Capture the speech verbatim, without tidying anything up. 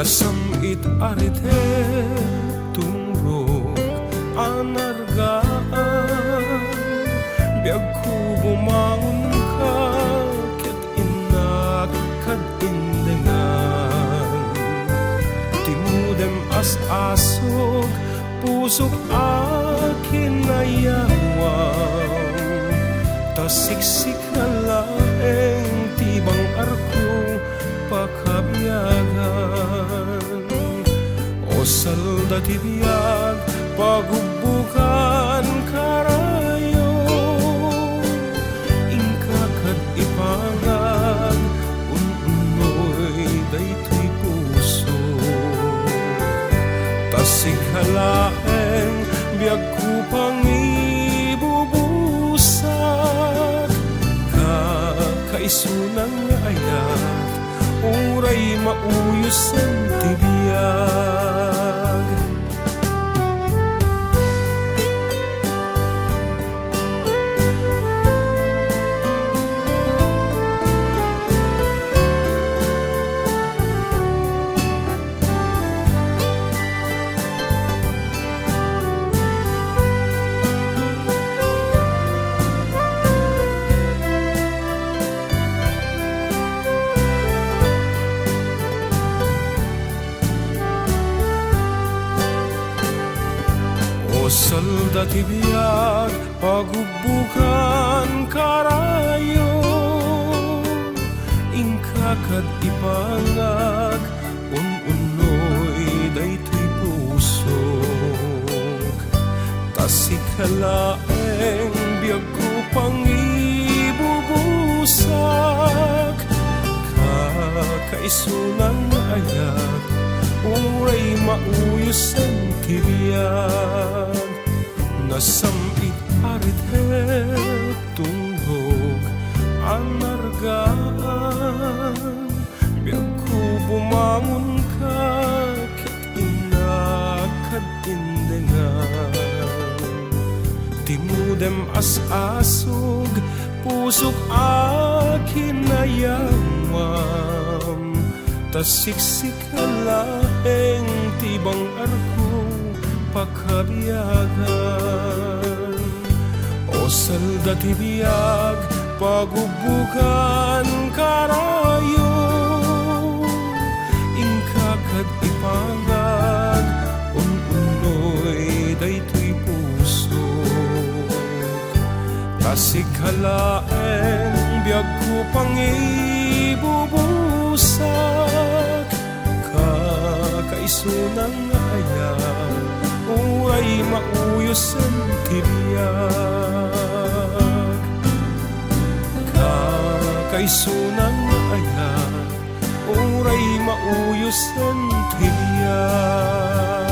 Nasam-it a ritet, tungrok a nargaan, biagko bumangonka ket innak kad indengan. Timudem as-asog, pusok a kinayawam, ta siksika laeng ti bang-arko pakabiagan. O salda ti biag, pagubbukan karayo, inka kad ipangag, un-unnoy daytoy puso. Ta sika laeng biagko pangibubusak, kakaisunan nga ayat, uray mauyosen ti biag. O salda ti biag, pagubbukan karayo, inka kad ipangag, un-unnoy daytoy pusok. Ta sika laeng biagko pangibubusak, kakaisunan nga ayat, uray mauyosen ti biag. Nasam-it a ritet, tungrok a nargaan, biagko bumangonka ket innak kad indengan. Timudem as-asog, pusok a kinayawam, ta siksika laeng ti bang-arko pakabiagan. O salda ti biag, pagubbukan karayo, inka kad ipangag, un-unnoy daytoy puso. Ta sika laeng biagko pangibubusak, kakaisunan nga ayat, uray mauyosen ti biag. Kakaisunan nga ayat, uray mauyosen ti biag.